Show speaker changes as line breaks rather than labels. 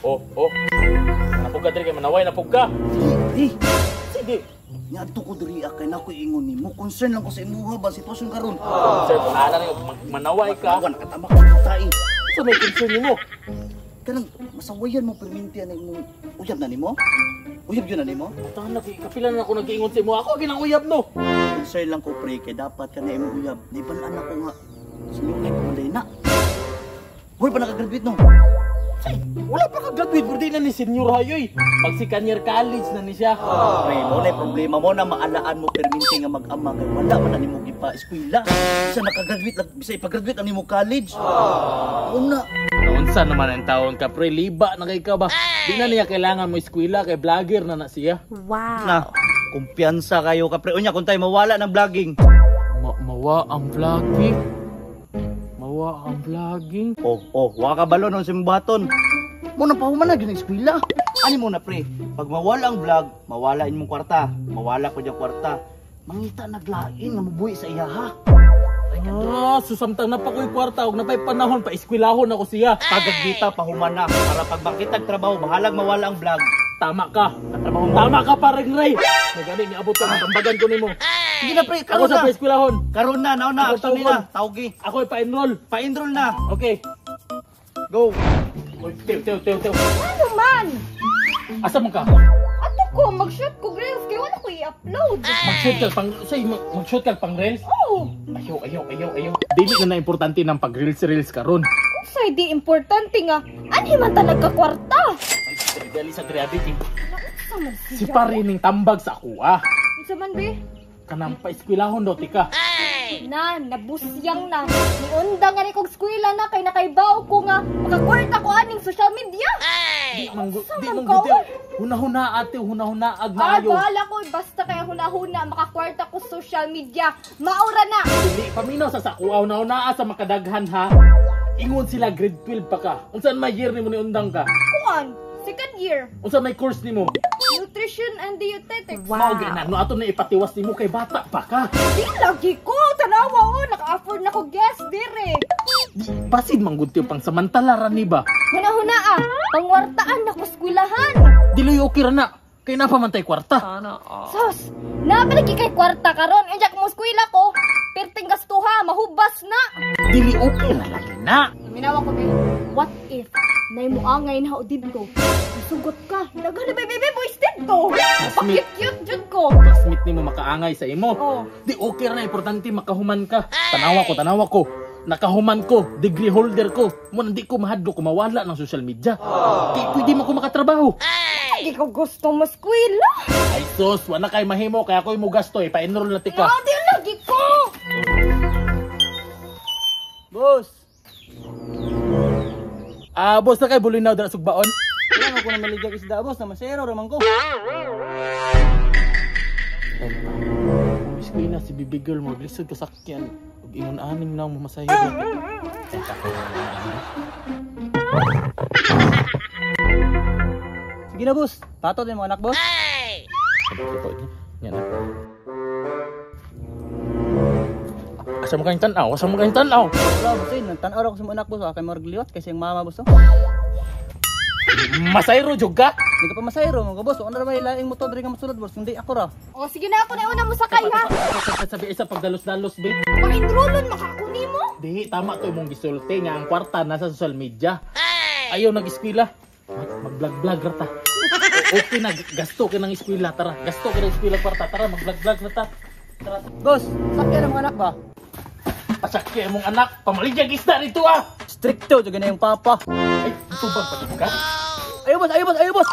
Oh, oh. Napog ka diri kay manaway napog ka.
Eh,
Sige.
Niadto ko diri kay nako ingon nimo. Concern lang ko sa imuha ba sitwasyon karon.
Sir, pangalan na manaway ka.
Manawa nakatama ko tae.
Sa may concern nimo.
Kanang masawayan mo perminti ana imong uyab na nimo? Uyab yun na nimo?
Tahan na kay kapila na ako nag-iingon sa imo. Ako ginang uyab no.
Concern lang ko pre kay dapat kana imong uyab. Nibal-an ako nga sulungay pa man na. Hoy pa nakagraduate no.
Say, wala pa ka-graduate pero di na ni senior hayoy. Mag second year college na ni siya.
Pre, mo na problema mo na maalaan mo perminti nga mag-ama kay wala man na nimo gipa eskwela. Bisa nakagraduate lang, bisa ipa-graduate ang nimo college. Una,
Naunsa naman ang taon ka pre, liba na kay ka ba? Di na niya kailangan mo eskwela kay vlogger na na siya.
Wow.
Na kumpiyansa kayo ka pre. Unya kung tayo mawala ng vlogging.
Mawa ang vlogging. Mawa ang vlogging.
Oh, oh, wa ka balo nun sa imong baton. Mo na pahuman na gyud ang eskwela. Ani mo na pre, pag mawala ang vlog, mawala imong kwarta, mawala ko diyang kwarta. Mangita naglain nga mubuhi sa iya ha.
Ah, susamtang na pa ko'y kwarta og napay panahon pa eskwelahon ako siya.
Pagagita pahuman na para pag makitag trabaho, bahalag mawala ang vlog.
Tama ka.
Katrabaho mo.
Tama ka pareng Ray. Nagani niabot ka tambagan ko nimo.
Sige na pre,
Ako
karon
sa
na.
pa eskwelahon.
Karon na, naon na,
Ako
action
tawgon.
nila. Tawgi.
Ako ipa-enroll.
Pa-enroll na.
Okay.
Go.
Oy, tew tew tew tew.
Ano man?
Asa man ka?
Ato ko, mag-shoot ko reels kay wala ko i-upload.
Mag-shoot ka pang say mag-shoot ka pang reels.
Oh,
Ayaw, ayaw, ayaw, ayaw. Dili na na importante ng pag reels reels karon.
unsay di importante nga anhi man ta nagkakwarta.
Ay, dali sa grabe king.
Unsa man
Si
siya?
pare ning tambag sa ako ah.
Unsa man be?
Kanang pa eskwelahon daw tika.
Na, nabusyang na. Niunda nga ni kog eskwela na kay nakaibaw ko nga makakwarta ko aning social media.
Di man
Unsa
di
man
man
ka,
gud.
oy?
Hunahuna ate, hunahuna ag
Ah,
maayo.
bahala ko basta kaya hunahuna makakwarta ko social media. Maura na.
Dili paminaw sa sako, hunahuna sa makadaghan ha. Ingon sila grade 12 pa ka. Unsa may year nimo ni undang ka?
Kuan, second year,
Unsa may course nimo?
nutrition and dietetics.
Mao gyud na no ato na ipatiwas nimo kay bata pa ka.
Di lagi ko, tanawa oh, naka-afford na ko guest dire.
Di basid man gud pang samantala ra ni ba.
Hunahuna ah, pangwartaan na ko eskwelahan.
Dili okay ra na. Kay na pa man tay kwarta.
Sus, nabalik kay kwarta karon, injak mo eskwela ko. Perting gastuha, mahubas na.
Dili okay ra lagi na.
Minawa ko be, what if nay mo angay na ho didto? Sugot ka. Daghan na baby boys didto. Pakit-cute jud ko.
Classmate nimo makaangay sa imo.
Oh.
Di okay ra na importante makahuman ka. Tanawa ko, tanawa ko. Nakahuman ko, degree holder ko. Mo di ko mahadlok ko mawala ng social media. Kay pwede mo ko makatrabaho.
Hindi ko gusto mo eskwela.
Ay sus, wala kay mahimo kay ako'y mo gasto eh, pa-enroll na tika.
Ah, di lagi ko.
Boss,
Ah, boss na kay bulinaw dira sugbaon.
wala man ko na maligag isda boss, na masero raman ko.
Eskwela si baby girl mo lisod ka sakyan. Ug ingon aning na mo masahiro.
Sige na boss, pato din mo anak boss.
Yan na. Asa mo kayong tanaw? Asa mo kayong tanaw?
Wala boss, eh, nagtan-aw ako sa mga anak boss, ah, kay marag liwat kasi ang mama boss. Oh.
Masayro jud ka?
Hindi ka pa masayro mga boss, ano ra may laing motor diri nga masulod boss, hindi ako ra.
O sige na ako na una mo sakay ha.
Sabi isa pagdalos-dalos be.
Pang-enrollon makako nimo.
Di tama to imong gisulti nga ang kwarta nasa social media. Ayaw nag-eskwela. Mag-vlog-vlog ra ta. Okay na gasto ka ng eskwela tara. Gasto ka ng eskwela kwarta tara mag-vlog-vlog na ta. Tara.
Boss, sakya ng mga anak ba?
Pasakya imong anak, pamaligyag isda dito ah.
Stricto jud na yung papa.
Ay, tubang pa ka.
Ayaw boss, ayaw boss, ayaw boss.